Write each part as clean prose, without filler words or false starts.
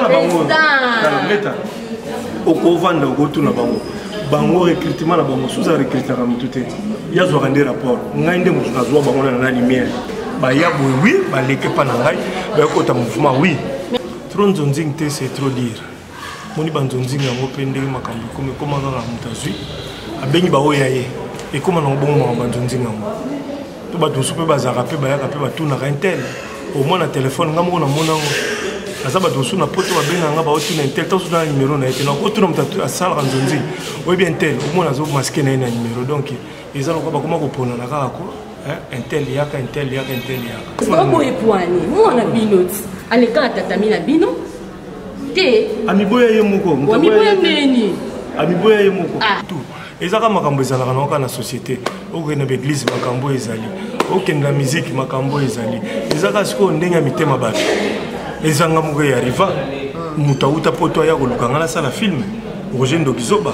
Bango meta okovanda, okotuna bango, bango recrutement na bango suza recrutaka motu te, ye azwaka nde rapport. Ngai nde motu nazwa bango na lumière, baya boye, oui, baleke mpa na ngai, bayokota mouvement, oui. Trop nzonzing te, c'est trop dire. Moni banzonzing yango mpe ndenge makambo ekomi, ekoma kaka moto azwi, abengi baoyo ya ye, ekóma nango bongo makambo banzonzing yango. To bato mosusu mpe bazalaka mpe bayaka mpe batunaka un tel au moins na telefone. Nga moko namona yango, aza bato mosusu na poto babengaka nga, baotuna un tel, ntango na numero na ye te, nakotuna moto asalaka nzonzi, oyebi un tel, omona azomaske na ye na numero. Donc eza lokola bakoma koponana kaka ko un tel yaka, un tel yaka, un tel yaka. Oboye pwani mwana bino ti aleka na tatami na bino te? Amiboya ye moko. Amiboya ndeni? Amiboya ye moko. Tout ezaka makambo ezalaka nango kaka na société. Okende na baeglise, makambo ezali, okende na musique, makambo ezali. Ezaka sikoyo ndenge ya mitema bato. Ezanga moko ya riva, moto awuta poto, aya koluka ngai nasala film, Roger Ndoki Zoba.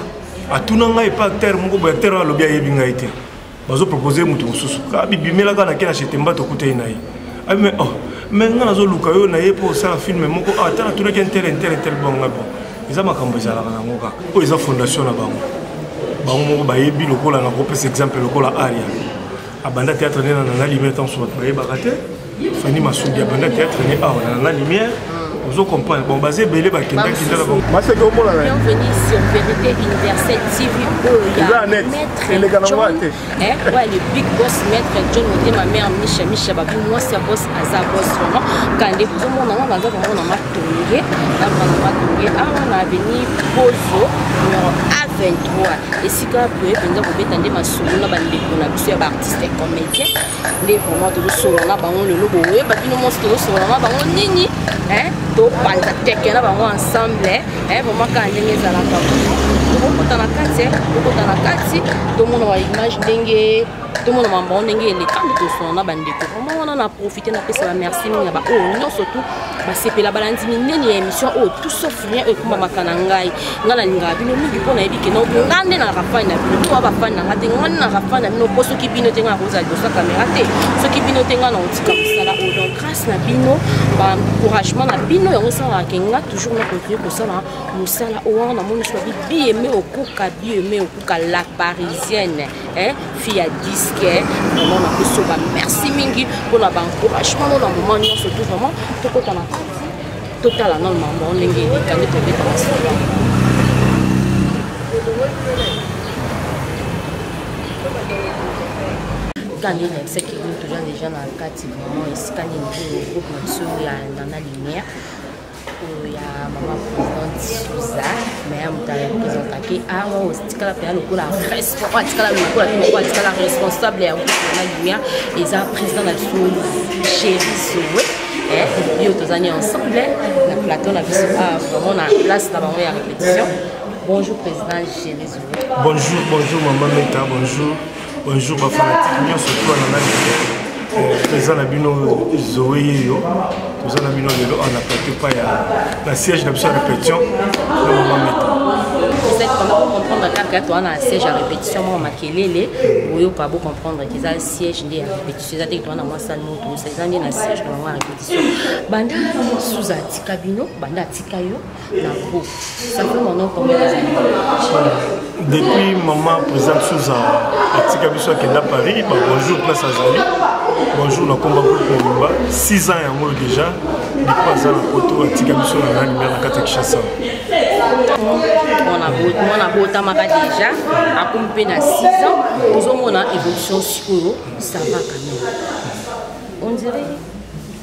Atuna ngai epa acteur moko boye, acteur oyo alobi ayebi ngai te, bazopropose moto mosusu. Kaka bibimelaka na ke na Chetemba, tokutani na ye, abi mais oh, mais ngai nazoluka yo na ye mpo osala film moko. Ah, tala, tunaki un tel, un tel, un tel. Bon, ngai bon, eza makambo ezalaka nango kaka. Oyo eza fondation na bango, bango moko bayebi. Lokola nakopesa exemple, lokola Aria abanda théâtre nde na Nana Lumière, ntango bato bayebaka te. Fani Masudi abanda théâtre ne awa na Nana Lumière, ozo comprendre. Bon, baza ebele, bakendaki ndala bango. Maseke omona. Bienvenue sur Vérité Universelle TV oyo ya Maître John, ouais, le big boss Maître John Motema, mère Misha Misha Babu, mwasi ya boss, aza boss vraiment. Kande bozomona ngo, naza vraiment na Matonge, na vraiment Matonge awa na avenue Pozo numéro A23, esika boye mpenza kobeta nde masolo na bandeko na biso ya baartiste comédien. Nde vraiment tozosolola na bango lelo, boyeba bino mosi, tozosolola na bango nini, topanza teke na bango ensemble vraiment kaka ndenge ezalaka. Tokokota na kati, tokokota na kati, tomona ba image ndenge, tomona mambo ndenge eleka, nde tosolola na bandeko vraiment. Wana na profite napesa ba merci mingi na baoyo nyonso tu basepela, balandi minene ya émission oyo Tout sauf rien oyo ekumbamaka na ngai. Ngai nalingaka bino mingi mpo nayebi keno ngai nde nalaka fan na bino, mpo bafani na ngai te, ngai nde nalaka fan na bino. Mpo soki bino te, ngai nakozala liboso ya caméra te. Soki bino te, ngai nakotika mosala oyo. Donc grâce na bino, baencouragement na bino, yango esalaka ke nga toujours na continue kosala mosala oyo. Wana namoni so babi Bieme Okuka, Bieme Okuka, la Parisienne, fille ya disque. Vraiment napesi yo bamerci mingi mpona baencouragement no na moment nyonso tout. Vraiment tokota na kati, totala nano mambo ndenge eleka, nde tobeta masolo. Ka nde nayebisaki bino, toza déjà na kati vraiment esika nini oyo groupe na biso ya Nana Lumière, oyo ya mama présidente Suza. Mais moto arepresentaki awa, otikala mpenza lokola, atikala lokola te moko, atikala responsable ya groupe Nana Lumière, eza président na biso Chéri Zoe. Yo tozani ensemble na plateau na biso vraiment na place na bango ya répétition. Bonjour président Chéri Zoe. Bonjour, bonjour mama Meta, bonjour, bonjour bafanatique nyonso to Nana Lumière. Président na bino Zoe yeyo, toza na bino lelo awa na plateau pa ya na siège na biso ya répétition na mama Meta. Comprendre kaka toa na siège ya répétition, mwa makelele boyoka, bocomprendre ke eza siège nde ya répétition, eza te toa na mwa salle moto, eza nde na siège na bango ya répétition. Banda Suza atika bino, banda atika yo na groupe, ça fait maintenant combien d'années? Depuis mama présidente Suza atika biso, akenda Paris, ba bonjour place azali, bonjour na komba groupe mobimba. 6 ans yango déjà depuis aza na poto, atika biso na Nana Lumière na kati ya Kinshasa. Mwana botamaka déjà, akomi mpe na 6 ans, ozomona évolution sikoyo, ça va quand même. On dirait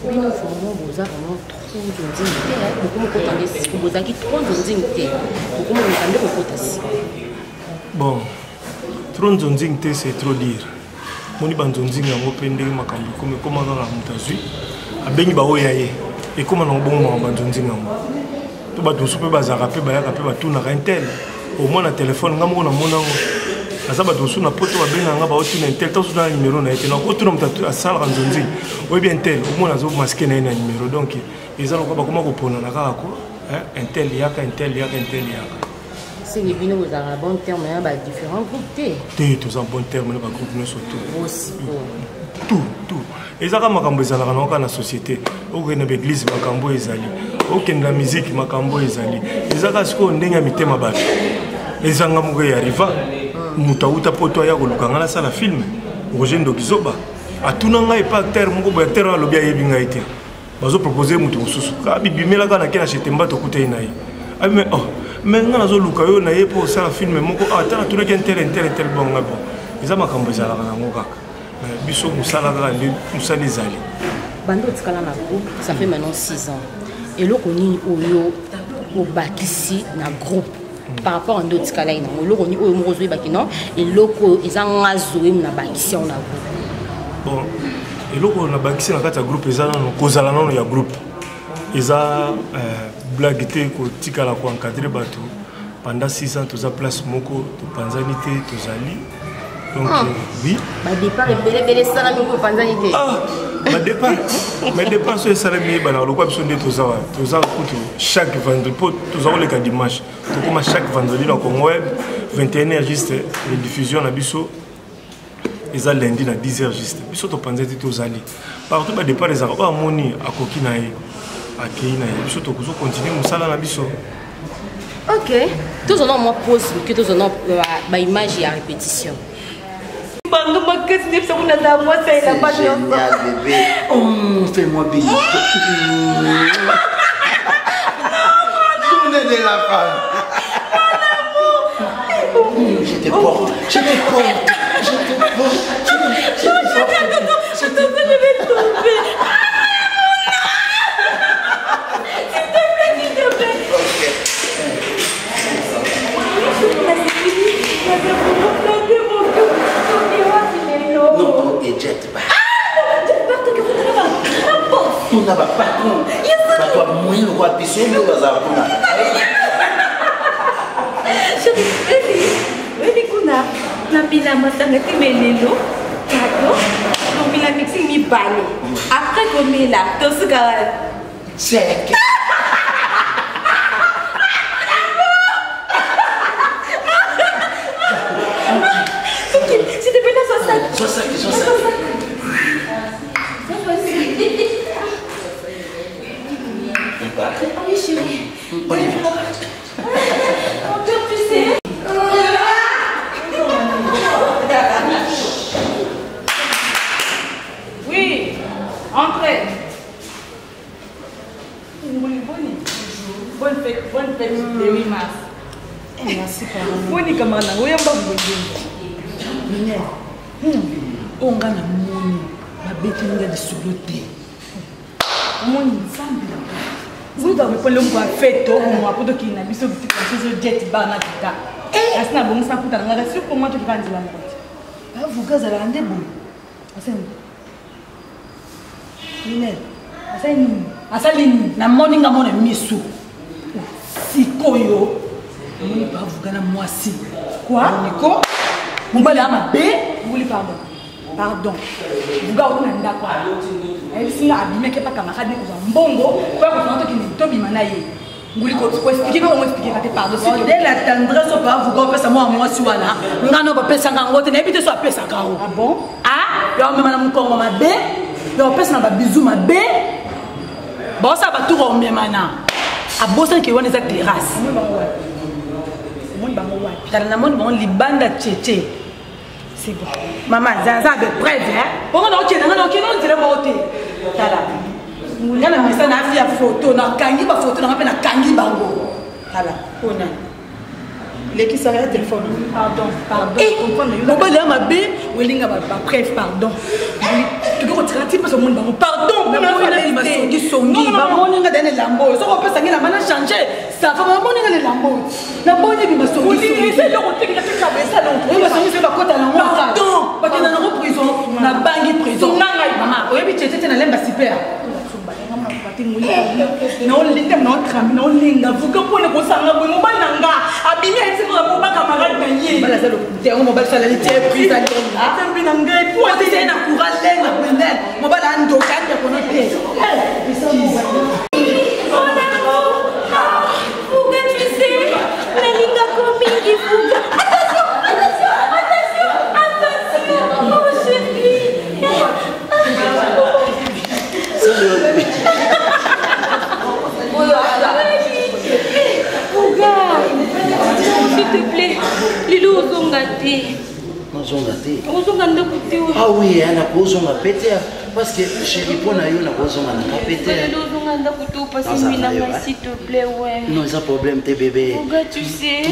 bino vraiment boza vraiment trop nzonzingi te, bokomi kokota nde siko. Bozalaki trop nzonzingi te, bokomi koluka nde kokota siko. Bon, trop nzonzingi te, c'est trop dire. Moni banzonzingi yango mpe ndenge makambo ekomi, ekoma kaka moto azwi, abengi baoyo ya ye, ekóma nango bongo makambo banzonzingi yango. To bato mosusu mpe bazalaka mpe bayaka mpe batunaka un tel au moins na telefone. Nga moko namona yango, aza bato mosusu na poto babengaka nga, baotuna un tel, ntango na numero na ye te, nakotuna moto asalaka nzonzingi, oyebi un tel, omona azomaske na ye na numero. Donc eza lokola bakoma koponana kaka ko un tel yaka, un tel yaka, un tel yaka. Senge bino bozalaka na bon terme na badifférent groupe te? Te, toza bon terme na bagroupe nyonso tout, tout, tout. Ezaka makambo ezalaka nango kaka na société. Okende na baeglise, makambo ezali, Okende na musique, makambo ezali. Ezaka sikoyo ndenge ya mitema bato. Ezanga moko ya riva. Moto awuta poto aya koluka ngai nasala film. Roger Ndokizoba. Atuna ngai epa acteur moko boye, acteur oyo alobi ayebi ngai te. Bazo proposer moto mosusu. Kaka bibimela kaka nake na Chetemba tokutani na ye. Abi mais oh, mais ngai nazoluka yo na ye mpo osala film moko. Ah, tala tunaki intel intel intel bon ngai bon. Eza makambo ezalaka nango kaka. Biso mosala kaka nde mosala ezali. Banda otikala na groupe, ça fait maintenant 6 ans. Eloko nini oyo obakisi na groupe par rapport à nde otikala ye nango? Eloko nini oyo moko ozoyebaki non, eloko oyo eza nga Zoé na bakisi yango na groupe? Bon, eloko oyo nabakisi na kati ya groupe eza nano kozala nano ya groupe. Eza blague te kotikala koencadre bato pendant 6 ans, toza place moko, topanzani te, tozali. Donc, oui. Ba départ ebele ebele esalami mpo epanzani te. Ah, ba départ, mais départ so esalami eyebana lokola biso nde toza wana. Toza kutu chaque vendredi mpo toza koleka dimanche. Tokoma chaque vendredi na Congo Web 21h juste rediffusion na biso eza lundi na 10h juste. Biso topanzani te, tozali. Partout ba départ ezalaka oyo amoni akoki na ye, akei na ye. Biso tokozo continuer mosala na biso. Ok, tozona mwa pause moke, tozona ba image ya répétition. Bango makasi nde biso kuna za mwasi ya elamba C'est génial, bébé. Oh, fais-moi bisou. Journée de la femme. Je te porte, je te porte, je te porte, je te porte. Je te porte, je vais tomber. S'il te plaît, s'il te plaît. Non, et jet ba. Kuna ba patron. Bato ya moyen lokola biso nde bazala kuna. Oyebi kuna nabila masanga te me lelo kado komela mixing mibale après komela tosuka wapi? Seke. Ok, s'il te plaît, nazwa sac. Zwa sac, zwa sac. Oui, chérie. On y va. Mon cœur, tu sais. Oui, entrez. Bonne fête, bonne fête de 8 mars. Merci, pardon. Boni kamana, oyamba bonde. Minel, oyo nga na moni babeti nga lisolo te. Omoni nzambe na nga. Nzambe akopole mpo afete oboma po tokende na biso bitika biso jet bar na kita. Kasi na bongisa kuta na nga kasi pour moi tokika nzela moko te. Bavuka azalaka nde boye. Asali. Minel. Asali nini? Asali nini? Namoni nga mona misu. Sikoyo namoni bavuka na mwasi. Quoi? Niko mobali ya mabe. Nguli pardon. Pardon. Vuga oyo na ndako. Ayebisi nga abimaki epa camarade ne kozwa mbongo po ya kozwa tokende tobima na ye. Nguli ko expliquer ko expliquer te pardon. S'il te plaît. La tendresse oyo bavuga opesa mwa mwasi wana. Nga no bapesa nga ngo te nayebi te so apesaka ngo. Ah bon? Ah, ya omema na mokongo mabe, ya opesa na ba bisous mabe. Baosala ba tour omemana. Abosani ke wana eza terrasse. Omoni bango wapi? Tala namoni bango libanda tchetche. C'est bon. Maman, zaza be preuve hein. Bongo na okende nga na okende nzela moko te. Tala. Nga na mesa na afia photo na kangi ba photo na nga pe na kangi bango. Tala, pona. Lekisaka ya telefone. Pardon, pardon. Eh, Comprendre yo. mobali ya mabe. Welinga ba ba preuve pardon. Tokoki kotika ti mpasi omoni bango. Pardon, mpona Namoni na nani masongi songi. Bamoni nga dane lambo. Soko opesa ngai na changer. Ça va, bamoni nga le lambo. Namoni bi masongi songi. Eza eloko te, kaka kaka eza eloko te. Oyo masongi songi bakota na ngo. Pardon. Bakenda na ngo prison. Nabangi prison. Sunga ngai. Mama, oyebi tete te na lemba super. Naolinda naotrami naolinga vuka mpona kosanga boye mobali na nga abimi ayebisi nga bo bacamarade na ye mobali aza lokuta yango mobali so alali tie prise alenga atembi na ngai po atise na courant lenga brunel mobali andoka andeko no te. Fuga, tu sais, nalingako mingi Fuga. Attention, attention, attention, attention, mon chéri. te. Nazonga te. Ozonga ndako te. Ah oui, nakozonga pe te. Parce que chéri mpo na yo nakozonga na nga pe te. Ozonga ndako te opasi mina ngai s'il te plaît ouais. Non, eza problème te bébé. Vuga tu sais.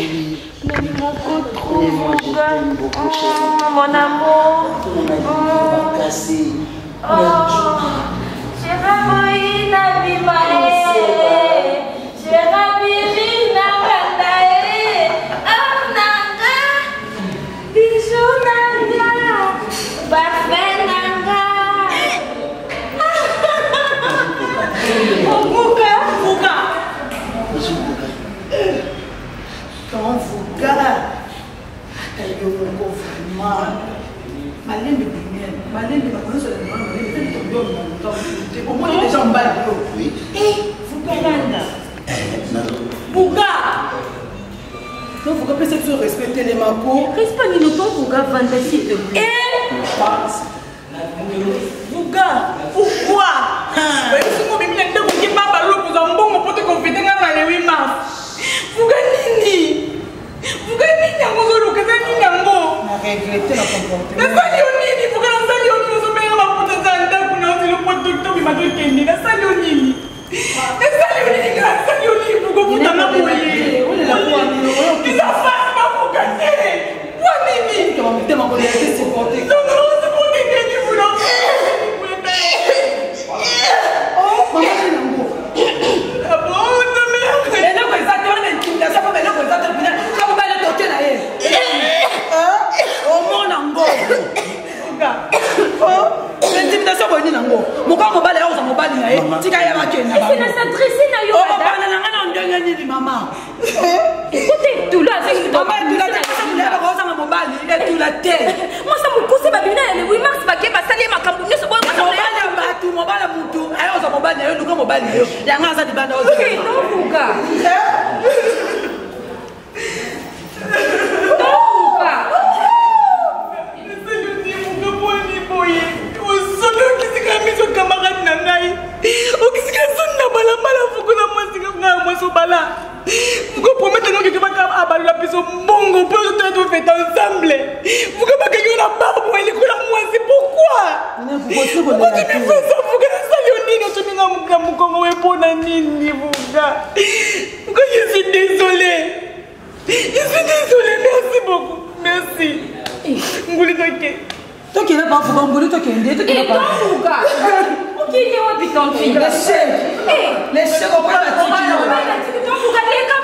Nani moko trop Vuga. Oh, mon amour. Makasi. Oh. Chéra boyi na bima eh. Chéra bibi na kanda eh. Homme na nga. Bijou na nga. Parfait na nga. Vuga, Vuga. Ton Vuga. Ata yo moko vraiment. Malembe Daniel, malembe bakonzola na malembe te tondo na te. Omoni déjà mobali yo. Oui. Eh, Vuga landa. Vuga. Non, Vuga pesa biso respect telemako. Respect nini ton Vuga vanda s'il te plaît. Eh! Vuga, pourquoi? Bayebisi ngo obimi na ndako oke pa baloko kozwa mbongo mpo te kofete nga na le 8 mars. Vuga nini? Vuga nini yango ozoluka eza nini yango? Nasali yo nini? Vuga nasali yo nini? Ozobenga maputa eza ndako na ozelo mpo tobima tokende. Nasali yo nini? Nasali yo nini? Nasali yo nini? Vuga ofutanga boye. Eza fasi bavuga te. Mpo nini? Non, non, supporte nini vuga? Eloko eza te wana intimidation mpo eloko eza te pina kamobali toke na ye omona ngo intimidation boyini nango moka mobali ayoza mobali na ye tika ye bakenda okobanda na ngai na ndenge nini mama mama etula te ozanga mobali etula te mwasa mokuse babimi na le 8 mars bake basali ye makambo nyonso boyo mobali ya bato mobali ya mutu aye ozwa mobali na yo luka mobali na yo yango aza libanda ozoka toka okisika miso camarade na ngai okisika soni na balabala fukola mwasi ngai mwasi obala Vous promettez que baka abalola biso mbongo mpo toya tofeta ensemble. Vuka bakangi yo na barbo elikola mwasi pourquoi? Pourquoi tu me fais ça? Vuka nasali yo nini? Otominga na mokongo we mpo na nini Vuka? Vuka je suis désolée. Je suis désolée, merci beaucoup. Merci. Nguli toke. Tokende pa Vuga nguli tokende tokende pa. Vuga. Okende wapi tantine? L'échec. L'échec okola batiki yo. Vuga leka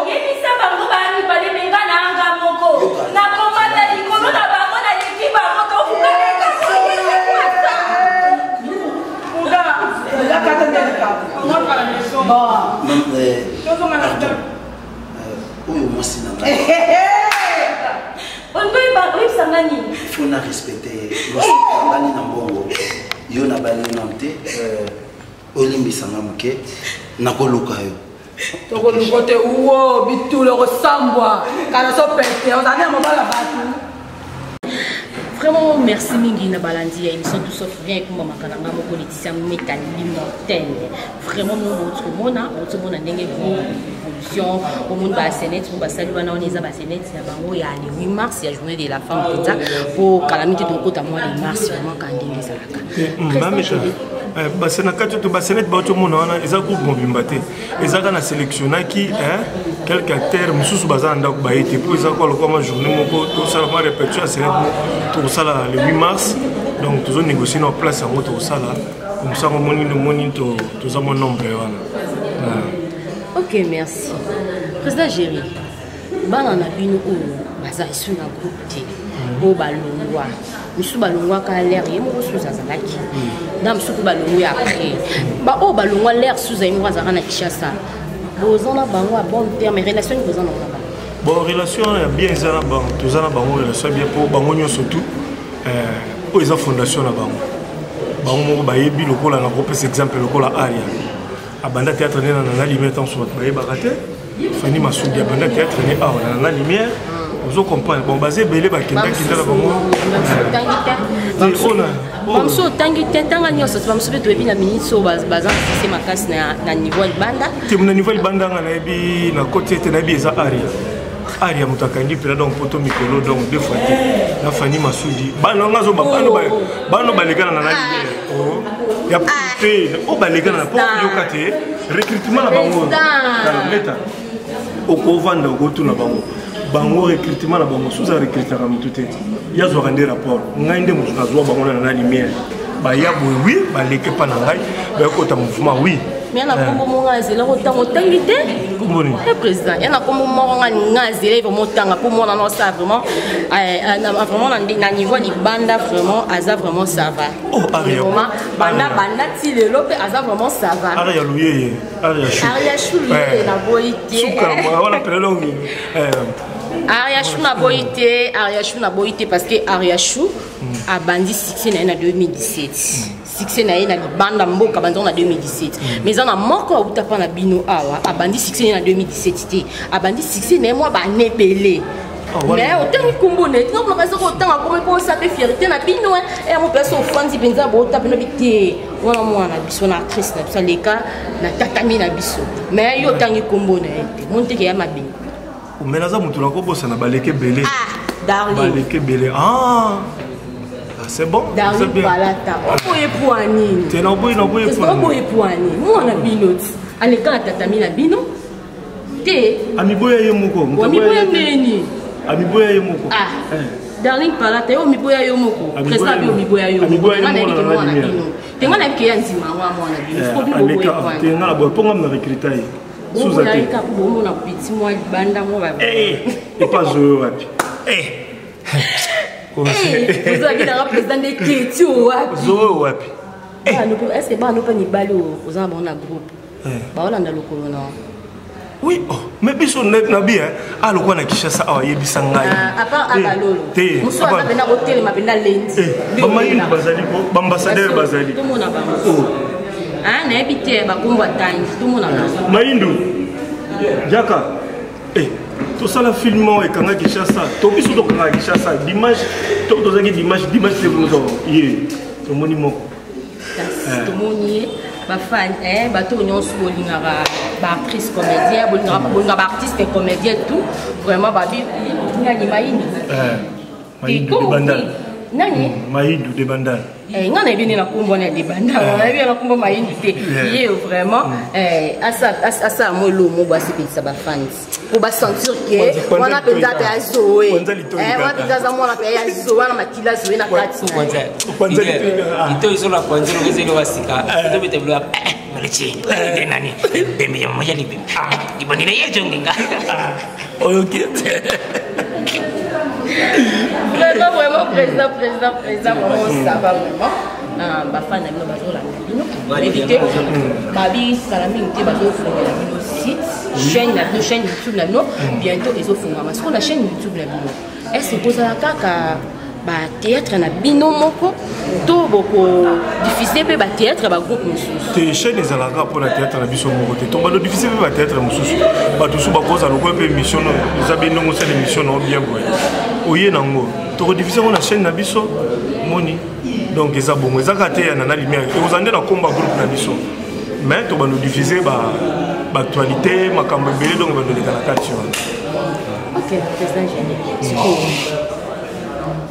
yebisa bango bamibale menga na anga moko nakomata likolo na bango naleki bango tofuka Oyo mwasi na ngai. Oyebisanga nini? Faut na respecte mwasi nabali na mbongo yo nabali nano te olimbisanga moke nakoluka yo. Tokoluka te uo bitula kosambwa kala so pete ozali na mobala bato. Vraiment merci mingi na balandi ya émission Tout sauf rien ekumbamaka na nga moko Laetitia Meta Limortelle. Vraiment nous botomona botomona ndenge groupe évolution omoni ba senete mo basali wana wana eza ba senete na bango ya le 8 mars ya journée de la femme mpenza po kala mingi tokota mois de mars vraiment ka ndenge ezalaka. Base na kati oyo basenete bauti omona wana eza groupe mobimba te, ezaka na sélectionnaki quelque acteur mosusu baza na ndako baye te mpo eza kwa lokola mwa journée moko tosala mwa répétition ya senete moko tokosala le 8 mars. Donc tozo négocier na place yango tokosala comme ça omoni omoni toza mwa nombre wana. Ok, merci président Géry. Bana na bino oyo baza esu na groupe te oyo balongwa misusu balongwaka l'air ye moko susu azalaki na mosusu mpe balongwi après baoyo balongwa l'air susu ye moko azalaka na Kinshasa. Boza na bango ya bon terme relation nini boza nango na bango? Bon, relation ya bien eza na bango, toza na bango relation ya bien mpo bango nyonso tu oyo eza fondation na bango bango moko bayebi. Lokola na kopesa exemple lokola Aria abanda théâtre nde na Nana Lumière, ntango so bato bayebaka te. Fani Masudi abanda théâtre ne awa na Nana Lumière. Ozo comprendre? Bon, baza ebele bakendaki na bango. Bamosusu otangi te, ntanga nyonso te. Bamosusu mpe toyebi na minute oyo baza succès makasi na niveau ya libanda. Te, na niveau ya libanda nga nayebi na koti ete nayebi eza Aria. Aria moto akangi mpena, donc poto mikolo, donc deux fois te na Fani Masudi. Bana nga azoba bano balekana na nani ya te, oyo balekana na po yoka te recrutement na bango meta okovanda okotuna bango bango recrutement na bango. Suza recrutaka motu te, ye azwaka nde rapport. Ngai nde motu nazwa bango na lumière, baya boye, oui, baleke mpa na ngai, bayokota mouvement, oui. Mais na kombo moko nga azela kotanga, otangi te. Kombo nini? Président, ya na kombo moko nga azela vraiment otanga mpo mwana na osala vraiment vraiment na niveau ya libanda, vraiment aza vraiment ça va. Oh, Aria. Vraiment banda banda ti lelo mpe aza vraiment ça va. Aria Luyeye, Aria Chou. Aria Chou Luyeye, naboyi te. Suka wana pena donc. Aria Chou, naboyi te. Aria Chou, naboyi te, parce que Aria Chou abandi succès na ye na 2017. Succès na ye na libanda mboka abandi na 2017, mais eza na moko auta mpa na bino awa, abandi succès na ye na 2017 te, abandi succès na ye mwa bane ebele. Mais otangi nkombo na ye tina kuna, kasi otanga nkombo mpo osa mpe fierté na bino yango mpe so ofandi mpenza boota mpena bi te wana mwana na biso na actrice na biso aleka na tatami na biso. Mais yo otangi nkombo na ye te, moni teke ya mabe. Mais naza motu nakobosana, baleke ebele. Darling. Baleke ebele. Ah, c'est bon. Darling Palata, oboye po nini? Te, naboyi, naboyi. Oboye po nini? Mwana bino ti aleka na tatami na bino te. Amiboya ye moko. Amiboya ndeni? Amiboya ye moko. Ah, Darling Palata, yo omiboya yo moko. Président abi omiboya yo moko. Nga nayebi ke mwana bino te, nga nayebi ke ya ndima yango ya mwana bino. Siko bino boboye po? Te, nga na boye mpo nga na recruta ye. Suza te, kaka bomona petit mwa libanda mwa. Epa zoyo wapi? Ozalaki nanga président nde keti o wapi? Zoyo wapi? Est-ce bana mpe mibali oza na bango na groupe baolanda lokolo na? Oui, oh, mais biso na bi alokwa na Kinshasa awa, yebisa ngai. Te, mosu aza mpenza kotelema mpenza lendi. Bamayindu bazali, baambassadeur bazali. Tomona bango, nayebi te bakombo atangi, tomona bango. Mayindu yaka, tosala film moko ekanga Kinshasa. To biso tokangaka Kinshasa dimanche, to tozalaki dimanche, dimanche te ye tomoni moko. Tomoni ye. Bafan, bato nyonso bolingaka baactrice comédien, bolingaka baartiste comédien, tout vraiment babi nani Mayindu. Mayindu de Bandal. Nani? Mayindu de Bandal. Nga nayebi nde na nkombo wana ya Debanda, nayebi na nkombo Mayindu te. Ye vraiment asala mo elomo bo asepelisa bafans po basentir ke wana mpenza mpe azoe, wana mpenza aza mwana mpe ya zoe, wana makila zoe na kati na ye. Ito izola kwanza lokezeli wasika itobete bilo malichi nani bembe ya moja libe libonile yejo nginga oyoki. Vraiment, vraiment, président, président, président, vraiment ça va, vraiment bafan na bino bazolanda bino. Nayebi te, babisala mingi te, bazofungela bino site, chaîne na bino, chaîne YouTube na bino bientôt ezofungama. Sikoyo na chaîne YouTube na bino, est ce kozala kaka bathéâtre na bino moko to bokodiffuser mpe bathéâtre ya bagroupe mosusu? Te, chaîne ezalaka mpona théâtre na biso moko te. Tobanda diffuse mpe bathéâtre mosusu. Bato mosusu bakozala lokola mpe émission eza be ndongo osala émission na bien boye, oye nango, tokodiffuser yango na chaîne na biso. Moni, donc eza bongo, eza kaka te ya Nana Lumière, ekozala nde na komba groupe na biso, mais tobanda diffuse baactualité, makambo ebele, donc bandoleka na kati wana. Ok, président Jeanne, sikoyo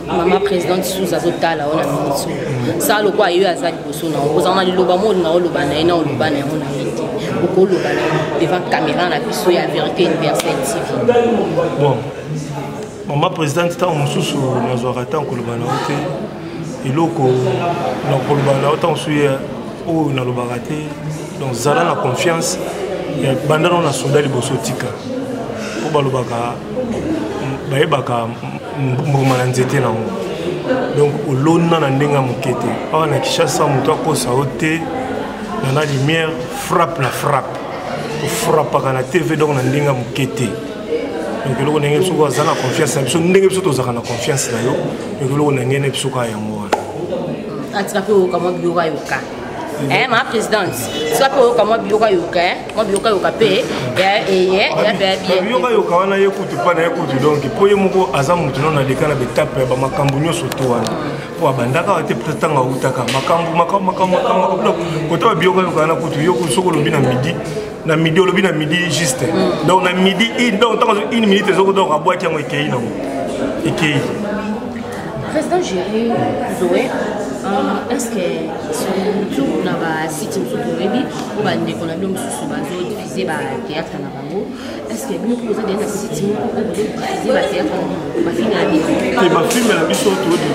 mama présidente Suze azotala o na minute oyo, sala lokwa yo aza liboso na yo, ozala na liloba mo olinga oloba na ye na oloba na yango na ye te, okoloba na devant caméra na biso ya Vérité Universelle TV. Bon, mama présidente, ntango mosusu nazwaka ntango koloba na yo te, eloko na koloba na yo ntango mosusu ye oyo nalobaka te. Donc zala na confiance, banda nao na soda liboso, tika mpo balobaka bayebaka mbuma na nzete nango. Donc olona na ndenge ya moke te awa na Kinshasa, moto akosa yo te. Nana Lumière frappe na frappe, ofrappaka na TV, donc na ndenge ya moke te. Donc eloko ndenge soki aza na confiance na biso, ndenge biso tozalaka na confiance na yo, donc eloko na ngai na biso kaka yango wana. Atika mpe oyoka mwa biloko ayoka. Eh, ma présidente soki mpe oyoka mwa biyoka yoka eh, mwa biyoka yoka mpe biyoka yoka wana ye kutu mpa na ye kutu donc mpo ye moko aza motu nano aleka na betape ya bamakambo nyonso to wana mpo abandaka wa te peut ntango awutaka makambo makambo makambo makambo donc kota babiyoka yoka wana kutu yo soki olobi na midi na midi olobi na midi juste donc na midi donc ntango une minute ezoko donc abwaki yango ekei nango ekei. Président Jerry Zoé, est-ce que surtout na ba site mosusu toyebi oyo bandeko na bino mosusu bazodiffuse bathéâtre na bango, est ce que bino mpo boza deya na site moko mpo bozodiffuse bathéâtre na bino, bafilme na bino? Te, bafilme na biso,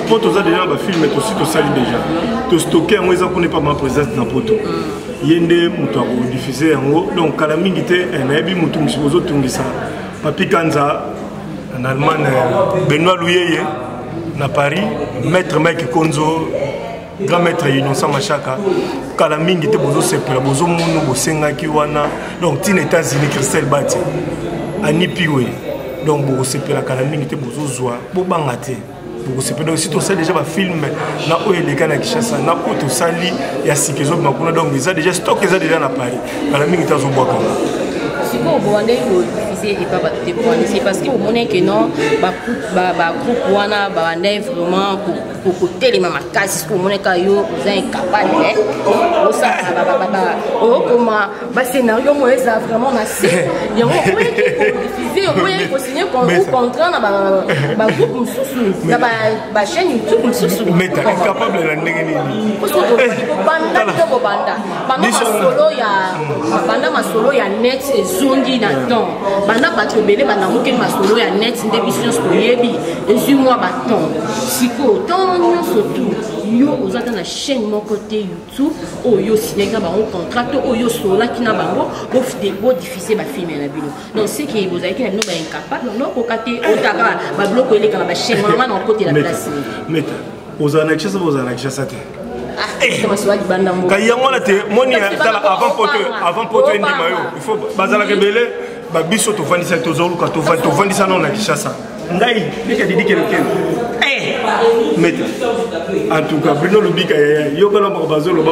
mpo toza deja na bafilme, tosi tosali deja, tostocke yango, eza kuna epa ma présidente na Poto. Ye nde moto akodiffuse yango. Donc kala mingi te, nayebi motu mosusu ozotungisa Papi Kanza en Allemagne, Benoît Luyeye na Paris, maître Mike Konzo, grand maître Innocent Machaka. Kala mingi te bozosepela, bozomona bosengaki wana. Donc ntina États-Unis, Christelle Bati, Ani Piwe, donc bokosepela kala mingi te, bozozwa, bobanga te, bokosepela. Donc si tosali déjà bafilme na oyo eleka na Kinshasa, na oyo tosali ya sika ezobima kuna, donc eza déjà stock, eza déjà na Paris, kala mingi te azobwakanga. Sikoyo bowandaki kodiffuse epa bato te poani? C'est parce que omoni ke non, bagroupe wana babandaki vraiment kotelema makasi. Soki omoni kaka yo oza incapable, osala okoma bascénario moyo eza vraiment na se yango, okoyaki kodiffuse, okoyaki kosigne contrat na bagroupe mosusu, na bachaîne YouTube mosusu. Meta incapable na ndenge nini? Banda te, kobanda banda masolo ya banda masolo ya net ezongi na temps, banda bato ebele bandamokeli masolo ya net nde biso nyonso toyebi, ezwi mwa batemps. Sikoyo ntango nyonso tu yo oza ata na chaîne moko te YouTube oyo osignaki na bango contrat to oyo osololaki na bango bodiffuse bafilme na bino. Donc ce que bozalaki na bino baincapable, nokoka te otaka babiloko eleka na bachaîne wana, wana okotela place. Meta, ozala na Kinshasa, bozala na Kinshasa te. Libanda. Kai yango wana te, moni, tala, avant poto, avant poto endima yo, il faut bazalaka ebele. Babiso tovandisa, tozoluka, tovandisa nano na Kinshasa. Ngai leka didi kelekele meta. En tout cas bino lobika yaya yokana moko bazoloba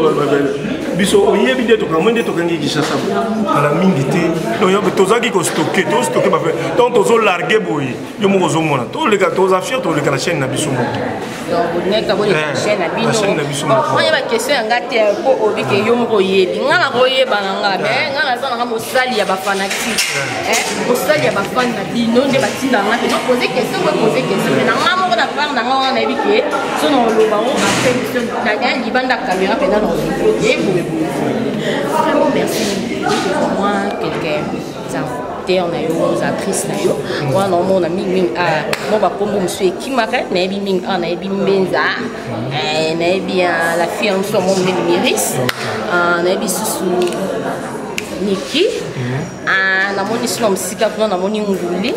biso oyebi nde tokamoi nde tokangi Kinshasa kala mingi te. Donc tozalaki kostocker, tostocker bafe, donc tozolarguer boye, yo moko ozomona, toleka, toza fier, toleka na chaîne na biso moko. Donc bolingaki boleka chaîne na bino. Chaîne na biso moko. Oyeba question ya nga te, po obi ke yo moko oyebi nga na koyeba na nga, mais nga naza nanga mosali ya bafanatique, mosali ya bafani na bino nde batinda nga te pose question boye, pose question. Mais na nga moko, na part na nga wana, nayebi ke so na oloba ngo après biso na libanda caméra mpenza na olobi boye boye. Vraiment merci moi quelqu'un acteur na yo, actrice na yo wana, omona mingimingi mo bakombo mosusu ekimaka. Nayebi mingi awa, nayebi Mbenza, nayebi la fille mosusu amo monene Miris, nayebi susu Niki, namoni sino mosika kuna, namoni Nguli,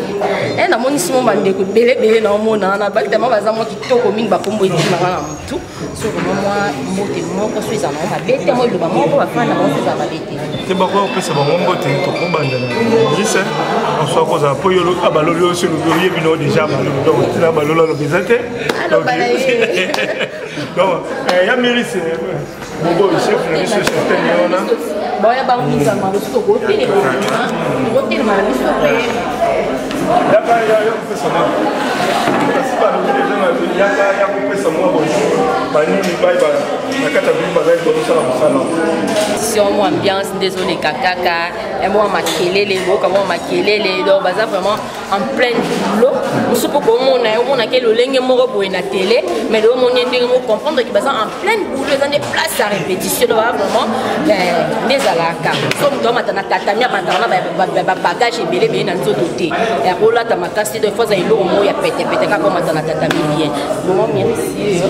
namoni simo bandeko ebele ebele naomona wana bakitama, baza mwa kitoko mingi, bakombo ekimaka na motu. So vraiment mwa mbote moko so ezala nango mabe te, mwa eloba moko bafana na bango so ezala mabe te. Te, bakoya kopesa bango mbote. Tokobanda na Idris François, kozala mpo yo baloli oyo soki oyebi nao déjà balolo, donc ntina balolo aloba eza te. Donc ya Miris Bobo, chef na biso, cheftaine ye wana. Boya bango mizama mosusu, tokotelema na biso mpe. Yaka ya kopesa mwa, kasi balobi deja yaka ya kopesa mwa bonjour banini bai na kati ya groupe bazali bazosala mosala. Sur mwa ambiance nde ezoleka kaka ya mwa makelele, boyoka mwa makelele. Donc baza vraiment en pleine boulot. Mosusu mpo komona ye, omonaki lolenge moko boye na télé, mais lelo omoni ndenge moko, comprendre ke baza en pleine boulot, eza nde place ya répétition. Donc baza vraiment nde ezalaka so moto amata na tatami, amataka na babagage ebele ebele na nzoto te, ya kolata makasi te. Donc faut aza eloko moko ya petepete kaka omata na tatami bien. Moment, merci.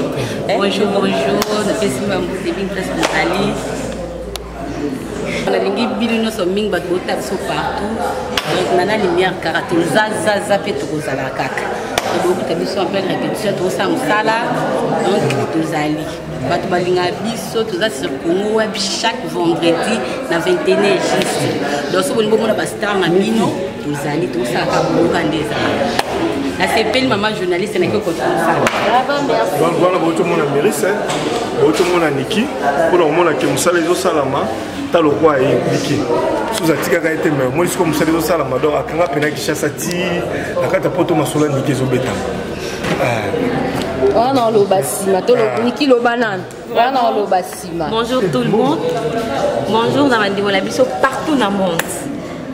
Bonjour, bonjour, napesi bambote mingi place bozali. Nalingi bino nyonso mingi, bato bota biso partout. Donc nana lumière kaka, tozazaza mpe tokozala kaka, tobokuta biso en pleine répétition, tozosala mosala. Donc tozali bato balingaka biso, toza sur Congo Web chaque vendredi na 21 juste. Donc so bolingi bomona bastar na bino, tozali, tozosalaka boyoka nde ezala. Nasepeli mama journaliste naki okota mosala. Donc wana bauti omona Meris, bauti omona Niki mpona komona ke mosala ezosalama ta lokwa ye Niki susu atikaka ye te mai omoni sikoyo mosala ezosalama donc akanga mpena Kinshasa ti na kati ya poto masolo ya Niki ezobetama. Wana oloba nsima to Niki loba nanu wana oloba nsima. Bonjour tout le monde. Bonjour na bandeko na biso partout na monde.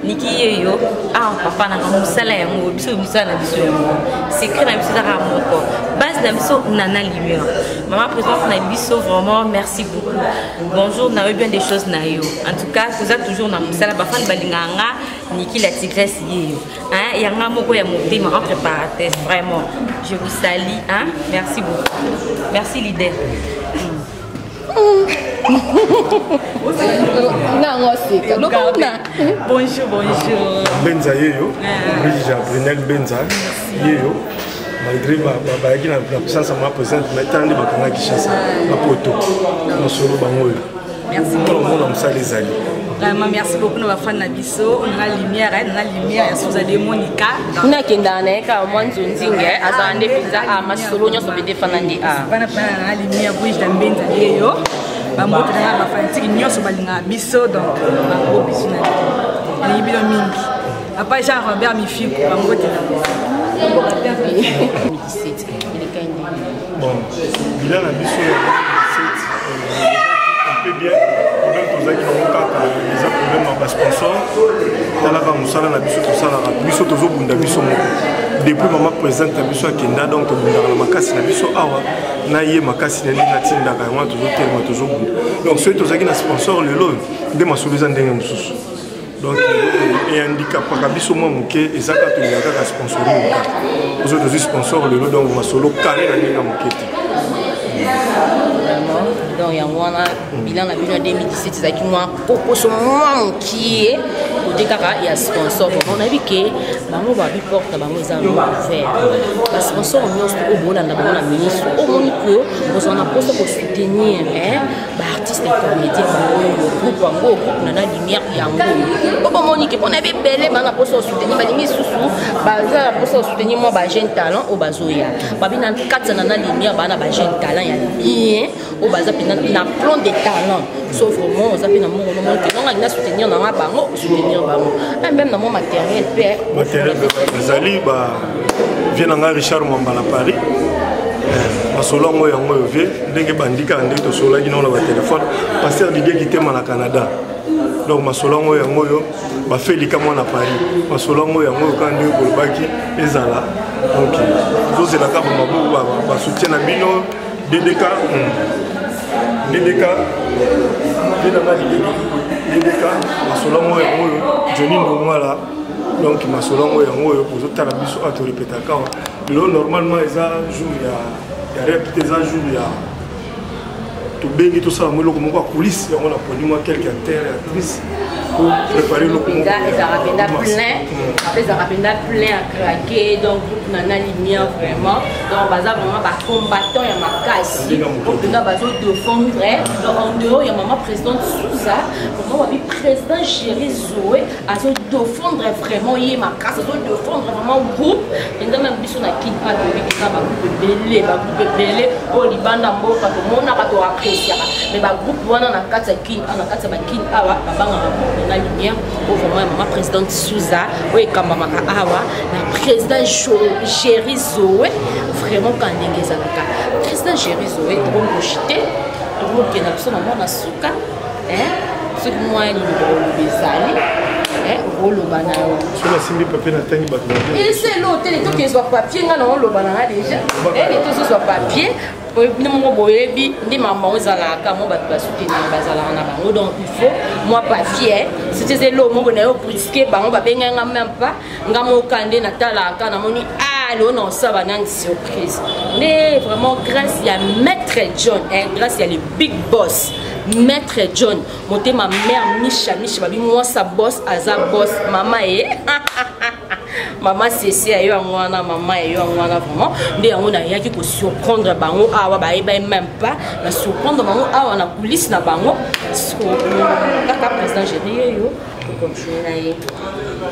Niki yeyo ah papa na mosala yango biso mosala na biso yango secret na biso ezaka moko base na biso nana lumière mama présidente na biso vraiment merci beaucoup. Bonjour na yo bien des choses na yo en tout cas toza toujours na mosala bafani balingaka nga Niki la tigresse yeyo hein yanga moko ya motema entre parenthèses vraiment je vous salue hein merci beaucoup merci leader. Nango seka lokona. Bonjour, bonjour. Benza yeyo, Brigitte Brunel Benza yeyo, malgré bayaki na puissance ya ma présidente mais tala nde bakanga Kinshasa na poto masolo bango oyo mpona komona mosala ezali. Vraiment, merci beaucoup na bafan na biso na lumière, na lumière ya Souza de Monica. Kuna akendaka na ye kaka mwa nzonzinge azala nde mpenza a masolo nyonso mpe defana nde a wana mpena na lumière Brigitte Mbenza yeyo bambote na bafanatike nyonso balingaka biso donc bango biso na nalingi bino mingi. Papa Jean Robert Mifiku bambote na 2017 elekai ndenge. Bon, bilan na biso ya 2017 un peu bien, problème tozalaki nango kaka eza problème ya basponsor. Talaka mosala na biso tosalaka biso tozobunda biso moko depuis mama présidente na biso akenda donc tobundaka na makasi na biso awa na ye makasi na ndenge atindaka yango wana tozotelema tozobunda. Donc soki tozalaki na sponsor lelo oyo nde masolo eza ndenge mosusu donc ehandicapaka biso mwa moke eza kaka tolingaka kaka sponsoring kaka ozo tozwi sponsor lelo donc masolo kare na ndenge ya moke te. Vraiment donc yango wana bilan na bino ya 2017 ezalaki mwa kokoso mwa mokie kote kaka ya sponsor. Vraiment nayebi ke bango babi porte na bango eza ouvert basponsor nyonso oyo bolanda bango na ministre omoni ke bozala na mposa kosoutenir baartiste comédien oyo groupe yango groupe nana lumière yango oyo bomoni ke mpona yebi ebele baa na mposa kosoutenir balingi lisusu baza na mposa kosoutenir mwa bajeune talent oyo bazoya babi na kati ya nana lumière baa na bajeune talent ya bien oyo baza mpenza na plan de talent so vraiment oza mpe na moko nomoni ke nonga alingi soutenir nanga bango soutenir bango même na mwa matériel mpe matériel ezali ba vie na ngai Richard Mwamba na Paris masolo yango yango oyo vie ndenge bandika ndenge tosololaki nango na batelefone pasteur Didier Kitema na Canada donc masolo yango yango oyo bafelika mwa na Paris masolo yango yango oyo kaka ndenge kolobaki ezala donc tozozelaka bamaboko basoutien na bino DDK DDK vie na ngai DDK masolo yango yango oyo Johnny Ndongwala donc masolo yango yango oyo bozotala biso awa torepetaka awa lelo normalement eza jour ya rep te eza jour ya tobengi tosala mwa eloko moko ya coulisse yango na poni mwa quelque acteur et actrice pour préparer eloko moko ezalaka mpenza plein ezalaka mpenza plein à craquer donc groupe nana lumière vraiment donc baza vraiment bacombattant ya makasi oyo mpenza bazodefendre donc en dehors ya mama présidente Souza vraiment babi président Géri Zoé azodefendre vraiment ye makasi azodefendre vraiment groupe mpenza meme biso na kin a toyebi kaka bagroupe ebele bagroupe ebele oyo libanda mboka tomonaka toappréciaka mais bagroupe wana na kati ya kin na kati ya bakin awa babangaka groupe na lumière oyo vraiment ya mama présidente Souza oyo ekambamaka awa na président Géri Zoé vraiment ka ndenge ezalaka président Géri Zoé tokomoshite tokokenda biso na mwana suka soki mwa liloba oloba ezali okoloba na yo soki nasimbi papier natangi bato eselo te toki ezwa papier nga na oloba na nga deja ene tozozwa papier bino moko boyebi nde makambo ezalaka mo bato basoutenir bazalaka na bango donc il faut mwa papier soki eza eloko moko na yo briske bango babengai nga même pas nga moka nde natalaka namoni ah leo na osala banani surprise nde vraiment grâce ya maître John grâce ya le big boss maître John motema mère Misha Misha babi mwasa boss aza boss mama ye mama sese ya yo yango wana mama ya yo yango wana vraiment nde yango nayaki kosurprendre bango awa bayeba même pas na surprendre bango awa na coulisse na bango kaka président Géri yeyo tocontinue na ye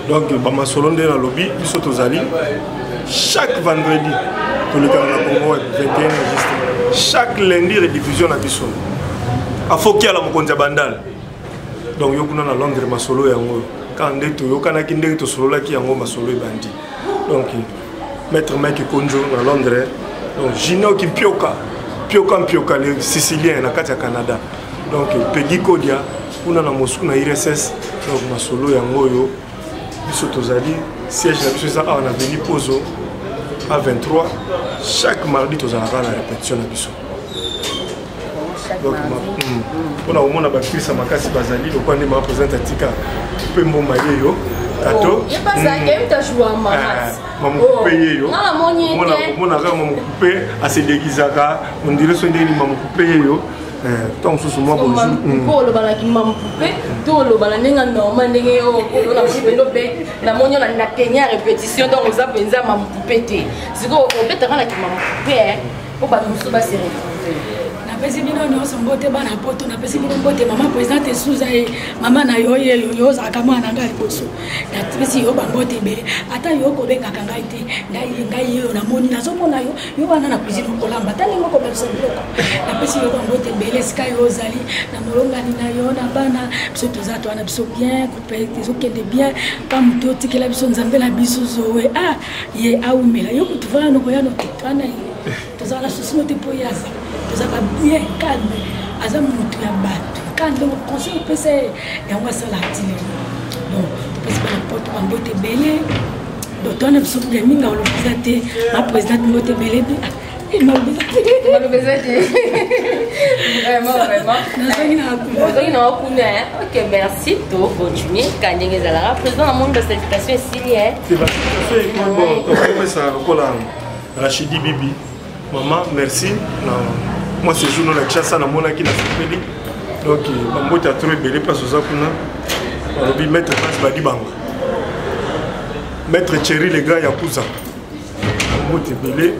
donc bamasolo nde nalobi biso tozali Chaque vendredi tolekaka na Congo Web 21 juste. Chaque lundi rediffusion na biso. Afokiala mokonzi ya Bandal. Donc yo kuna na Londres masolo yango kaka nde toyokanaki ndenge tosololaki yango masolo ebandi. Donc maître Mike Konjo na Londres. Donc Gino Kimpioka, Pioka Mpioka le Sicilien na kati ya Canada. Donc Peggy Kodia kuna na Moscou na IRSS. Donc masolo yango oyo biso tozali siège na biso eza awa na avenue Pozo A23. Chaque mardi tozalaka na répétition na biso. Donc mpona komona baactrice ya makasi bazali lokola nde mama présidente atika mpe mboma ye yo tato mamokupe ye yo omonaka mamokupe asedekisaka ondire so ndenge nini mamokupe ye yo ntango mosusu mwa bonjour olobanaki mamokupe to olobana ndenge normal ndenge namoni yo na kenya répétition donc oza mpenza mamokupe te sikoyo obetaka na kimamokupe mpo bato mosusu ba se retrouver. Napesi bino nyonso mbote bana poto, napesi bino mbote mama présidente Suza ye mama na yo ye yo ozalaka mwana na ngai liboso, napesi yo bambote ebele, ata yo kobengaka ngai te, ngai ngai yo namoni nazomona yo yo wana na cuisine okolamba ata ndenge okobakisa biloko, napesi yo bambote ebele esika yo ozali na molongani na yo na bana biso toza to wana biso bien couple ezokende bien pa moto otikela biso nzambe na biso zoe ah ye awumela yo kutu vana nokoya notetwana ye tozala na susi no te mpo ye aza tozalaka bien calme aza motu ya bato calme donc conseil opesa ye yango asala ati lelo donc topesi bana poto bambote ebele donc towana biso ya mingi aloba eza te ma présidente mbote ebele maloba eza te vraiment vraiment ozongi na kuna ok merci to continue ka ndenge ezalaka président namoni basalutation esili tokopesa lokola Rachidi Bibi mama merci na mwa séjour no na Kinshasa namonaki nasepeli donc bambote ya trop ebele place oza kuna balobi maître Prince Badibanga maître Thierry le grand Yakuza mbote ebele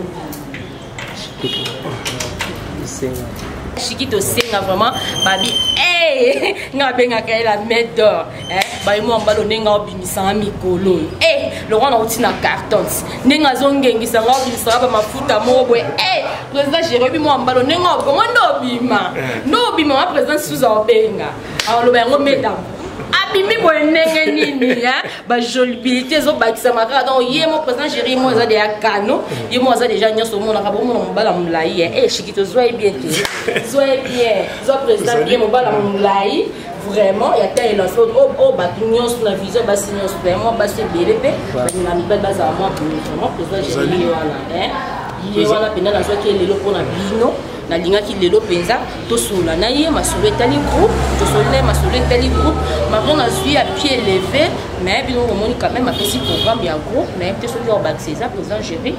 Chiki tosenga vraiment babi hey! nga abengaka ye la main d'or eh? baye mwa mbalo ndenge aobimisanga mikolo oyo hey! lokwa nauti na carton ndenge azongengisa nga obimisanga bamafuta moko boye hey! Président jérémi mwa mbalo ndenge obongo nde obima nde obima ma président suza obenga aloba yango medam abimi boye ndenge nini bajolibilité ezobakisama kaka donc ye mo président géri mo aza deya kano ye mo aza deja nyonso omonaka bomona mobala molai e shiki tozwa ye bien te zwa ye bien zwa président bien mobala molai vraiment ya ta elance oyo bato nyonso na vision basi nyonso mpe mwa basi ebele mpe balinga mibali bazala mwa boye vraiment président géri ye wana ye wana mpenza nazwaki ye lelo mpona bino nalingaki lelo mpenza tosolola na ye masolo etali groupe tosolola na ye masolo etali groupe marion azwi ya pied levé mais bino omoni quand même apesi programme ya groupe nayebi te soki obakisa eza président géri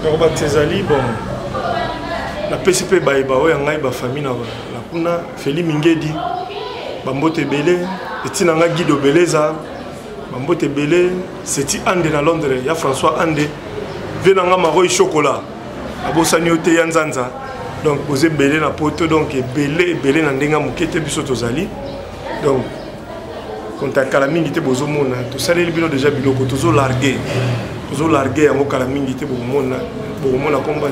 nakobakisa ezali bon napesi mpe bayeba oyo ya ngai bafamille na kuna feli mingedi bambote ebele etina ngai guido beleza bambote ebele seti ande na londres ya françois ande vie na ngai maroi chocolat abosani yo te ya nzanza donc boza ebele na poto donc ebele ebele na ndenge ya moke te biso tozali donc konta kala mingi te bozomona tosaleli bino deja biloko tozolarge tozolarge yango kala mingi te bokomona bokomona komba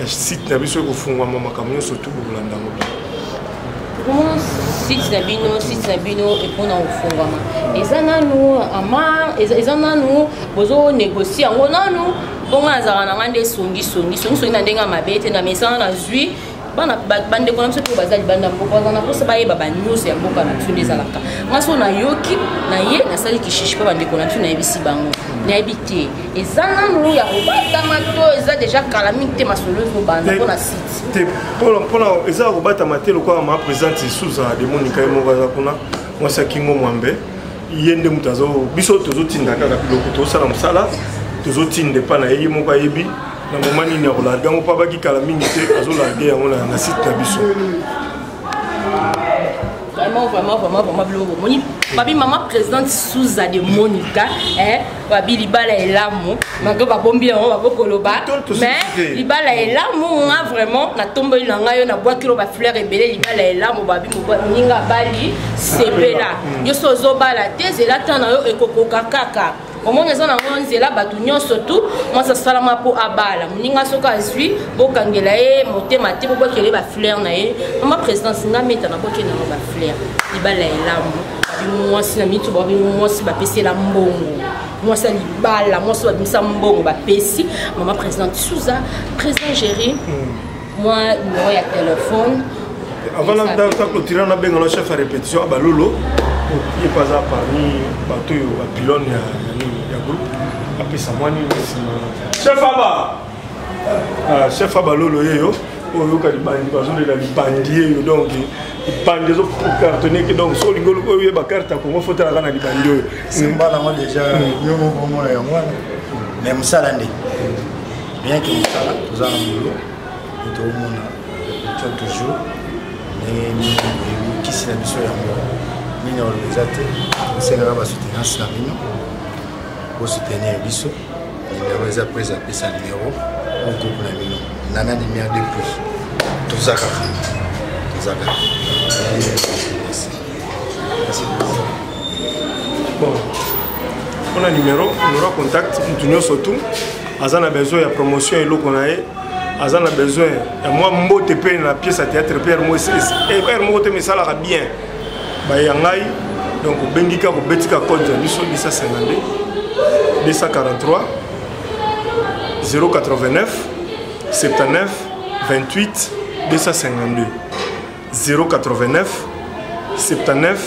ya site na biso ekofungwama makambo nyonso tu bokolanda yango bien. Vraiment site na bino site na bino epona kofungwama eza nanu ama eza nanu bozo négocie yango nanu mpo ngai nazalaka na ngai nde songisongi songisongi na ndenge ya mabe te na mesana nazwi bana bandeko na biso mpe baza libanda mboka baza na mposa bayeba banyonso ya mboka na biso nde ezalaka ngai so nayoki na ye nasali kishishi mpo bandeko na biso nayebisi bango nayebi te eza nanu ya kobatama to eza deja kala mingi te masolo ezobanda mpo na site te mpona eza ya kobatama te lokola ma présidente suza de monika ye moko aza kuna mwasi ya kingo mwambe ye nde moto azo biso tozotinda kaka biloko tozosala mosala tozotinda epa na ye ye moko ayebi na moma nini ya kolarge yango mpo abaki kala mingi te azolarge yango na site na biso. Vraiment, vraiment, vraiment, vraiment, biloko bomoni babi mama présidente Souza de Monica eh, babi libala elamu malgré babombi yango babokoloba mais libala elamu nga vraiment natomboli na ngai yo nabwakilo bafleur ebele libala elamu babi moninga abali sepela yo so ozobala te zela ntan na yo ekokoka kaka. Omoni eza nango nzela bato nyonso tu mwasi asalama mpo abala moninga, soki azwi bokangela ye motema te, bobwakela ye bafleur na ye. Mama présidence, nga meta nabwakeli nango bafleur, libala elamu. Babi mwasi na mitu, babi mwasi bapesela mbongo, mwasi ya libala, mwasi babimisa mbongo bapesi. Mama présidente Suza, président Géri, mwa numéro ya téléphone. Avant na clôturer, nabenga na chef ya répétition Abalolo, ye mpe aza parmi bato oyo bapylone ya nini ya groupe. Apesa mwa nini nsima. Chef Aba, ah, chef Abalolo yeyo oyo oyoka libandi, bazolela libandi yeyo. Donc libandi ezocartonne ke, donc so olingi oyeba carte ya Congo, fotalaka na libandi oyo. Simba nango déjà, yo moko omona yango wana. Mais mosala nde, rien que mosala, toza na boulot, toomona répétition toujours. Ndenge nini oyebi kisi na biso yango nini oloba eza te. Osengaka basoutenance na bino, bosoutenir biso. Numéro eza prise, apesa numéro au groupe na bino Nana Lumière. Depuis toza kaka, toza kaka. Merci, merci. Bon, mpona numéro ya contact, motu nyonso tu aza na besoin ya promotion ya eloko na ye, aza na besoin ya mwa mbote mpe na pièce ya théâtre mpe heure moko te esalaka bien baye ya ngai. Donc obengi kaka, obeti kaka code na biso 252 243 089 79 28 252, 089 79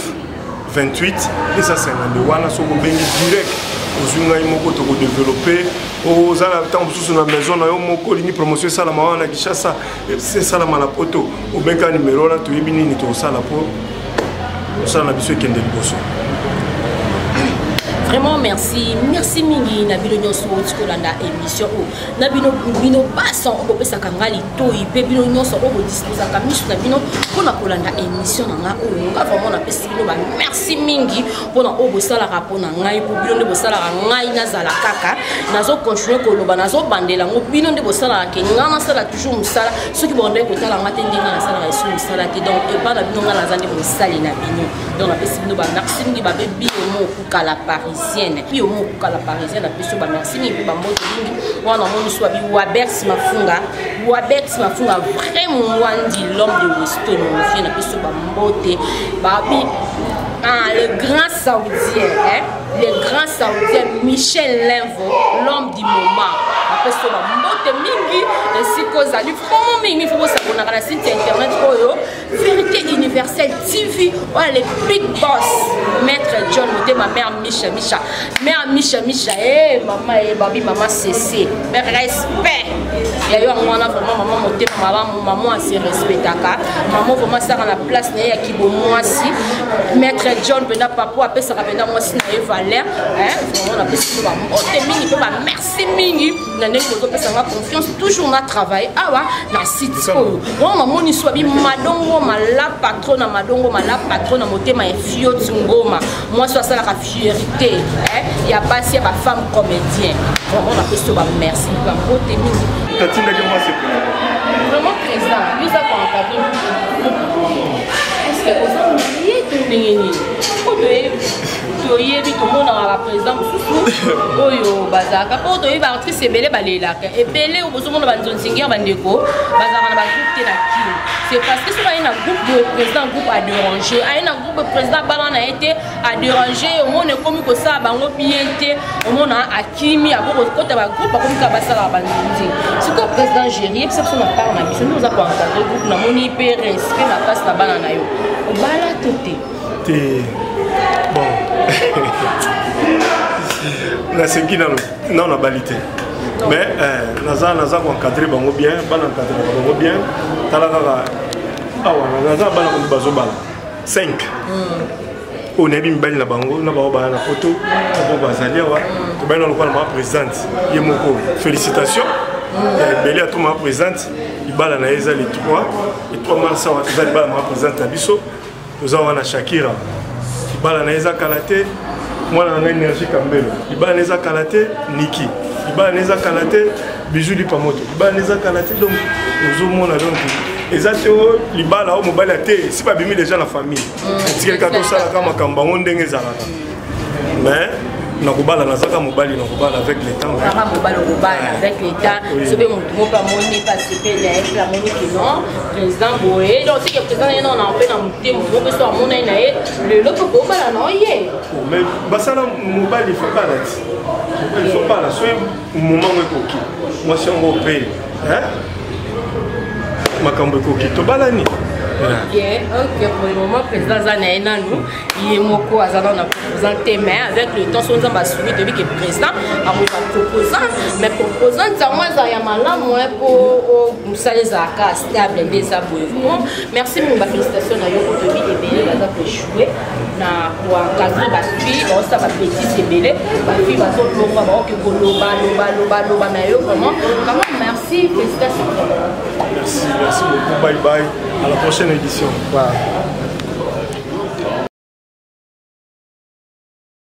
28 252. Wana soki obengi direct, ozwi ngai moko, tokodévelopper. Oza na ntango mosusu na maison na yo moko, olingi promotion esalama wana na Kinshasa, esalama na Poto, obeka numero wana, toyebi nini tokosala mpo mosala na biso ekende liboso. Vraiment merci, merci mingi na bino nyonso outi kolanda émission oyo, na bino, bino basan oyo bopesaka nga litoi, mpe bino nyonso oyo bodisposaka miso na bino mpona kolanda émission na nga oyo. Nga vraiment napesi bino bamerci mingi mpona oyo bosalaka mpona ngai, mpo bino nde bosalaka ngai nazala kaka, nazocontinue koloba, nazobandela yango. Bino nde bosalaka ke nga nasala toujours mosala. Soki bondaki kotala nga te ndenge nasalaka esu mosala te, donc epa na bino nga naza nde mosali na bino. Donc napesi bino bamerci mingi. Babe biyomo okuka la parisienne, biyomo okuka la parisienne, napesi yo bamerci mingi mpe bambote mingi. Wana namoni so babi Wabex Mafunga, Wabex Mafunga, vrai Mongwandi, l'homme de Weston, mon vieux, napesi yo bambote. Babi ah, le grand saoudien, hein? Le grand saoudien Michel Linvo, l'homme du moment, apesi yo bambote mingi esika ozali. Vraiment mingi, fo bosabonaka na site ya internet oyo, Vérité Universelle TV oyo, le big boss maître John Motema, mère Misha Misha, mère Misha Misha. E mama e babi mama cc, mais respect ya yo yango wana. Vraiment mama motema malamu, mama ase respectaka, mama vraiment asalaka na place na ye ya kibomwasi. Maître John mpenza papa apesaka mpenza mwasi na ye valeur. Vraiment napesi bino bambote mingi mpe bamerci mingi na ndenge bozopesanga confiance toujours na travail awa na site oyo. Wana namoni so babi Madongo Mala patron na Madongo Mala patron na motema ya Fioti Ngoma, mwasi oyo asalaka fierté ya basi ya bafemme comédien. Vraiment napesi yo bamerci, bambote mingi. Tatindaki mwasi. Vraiment président, yo oza koencadre groupe, est ce que oza marié to ndenge nini? Po toyebi, tomonaka baprésident mosusu oyo bazalaka, mpo toyebi baartiste ebele balelaka ebele oyo bozomona banzonzingi ya bandeko bazalaka na bagroupe te na Kino. C'est parce que soki aye na groupe boye, président groupe adérange, aye na groupe, président bana na ye te, adérange, omona ekomi kosala bango bien te. Omona akimi, akokota bagroupe, akomi kaka basalaka banzonzi. Sikoyo président Géri, yebisa biso na part na biso nde oza koencadre groupe, namoni mpe respect makasi na bana na yo. Obala to te? Te, bon, naseki nano, nano nabali te, mais naza koencadre bango bien, bana encadreka bango bien. Tala kaka awa, naza bana komi bazobala 5 oyo nayebi mibali na bango na bango baya na Poto, bango bazali awa. Tobali na lokola mama présidente ye moko, félicitation ya ebele ato mama présidente. Libala na ye eza le 3, le 3 mars awa eza libala mama présidente na biso. Toza wana Shakira, libala na ye eza kala te. Mwana na ngai Énergie Kambelo, libala na eza kala te. Niki, libala na eza kala te. Bijou Lipa Moto, libala na eza kala te. Donc ozomona, donc eza te o libala o mobali ate si babimi déjà na famille, etikeli kaka tosalaka makambo yango ndenge ezalaka. Mais Nakobala, nazaka mobali, nakobala avec le temps. Kaka mobali, okobala avec le temps. Soki motu moko amoni pasepele na ye mpe amoni ke non, président boye, donc seke président ye non na mpe na motema moko mpe so amona ye na ye lelo mpe kobala na ye. Mais basala mobali faut bala ti, mobali faut bala soki moment ngo ekoki, mwasi yango mpe makambo ekoki, tobalani. Ok, ok, pour le moment président aza na ye nanu ye moko, aza nano na proposant te, mais avec le temps so Nzambe asungi, toyebi ke président akozwa proposant, mais proposant yango ezala ya malamu mpo mosala ezalaka stable nde eza boye. Vraiment merci mingi, bafélicitation na yo po toyebi ebele baza koéchouer na koencadrer bafille, baosala babêtises ebele, bafille bazolongwa, baoke koloba loba loba loba na yo. Vraiment vraiment merci, félicitations. Merci, merci beaucoup, bye bye, à la prochaine édition. Voilà.